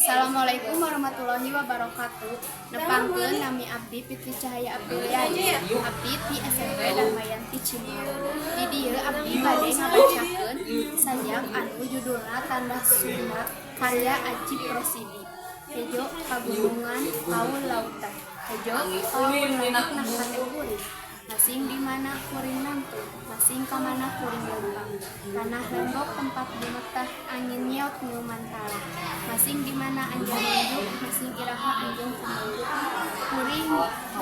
Assalamualaikum warahmatullahi wabarakatuh. Nepangkeun, nami abdi Fitri Cahaya Apriliani. Abdi ti SMP Dharmayanti Cimaung. Di dieu abdi bade ngabacakeun sajak anu judulna Tanah Sunda karya Ajip Rosidi. Hejo pagunungan paul lautan. Hejo paul langit nah hate kuring. Masing di mana kuring nangtung, masing ka mana kuring lempang. Tanah lembok tempat bumetah angin nyiot nyiuman talah. Masing di mana anjeun nunjuk, masing iraha anjeun tumuluk. Kuring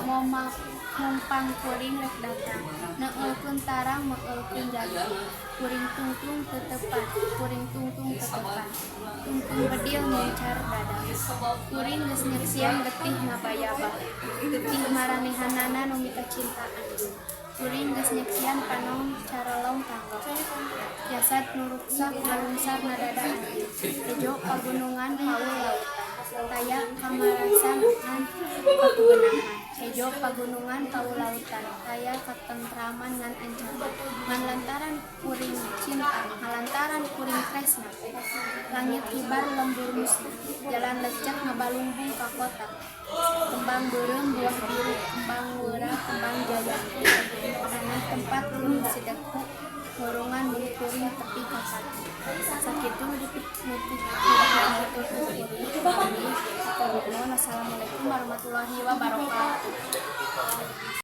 moma mompang kuring rek datang, neueulkeun tarang meueulkeun jagung. Kuring tungtung teu tepan, kuring tungtung teu tepan. Tungtung bedil ngincar dadang. Kuring geus nyeksian getih ngabayabah. Getih maranehanana nu mikacintaan. Kuring geus nyeksian panon carolong tanggok. Jasad nu ruksak ngalungsar na dada anjeun. Hejo pagunungan paul lautan. Taya kamarasan ngan kakubenahan. Hejo pagunungan paul lautan. Taya katentraman ngan ancaman. Ngan lantaran kuring cinta, ngalantaran kuring tresna. Langit hibar lembur musna. Jalan lecek ngabalunggung ka kota. Kembang beureum buah biru, kembang weura, kembang jayanti. Tanah tempat kuring sideghu, murungan mun kuring tepi ka pati. Sakitu nu dipihatur ku kuring. Abdi hatur nuhun. Wassalamualaikum warahmatullahi wabarakatuh.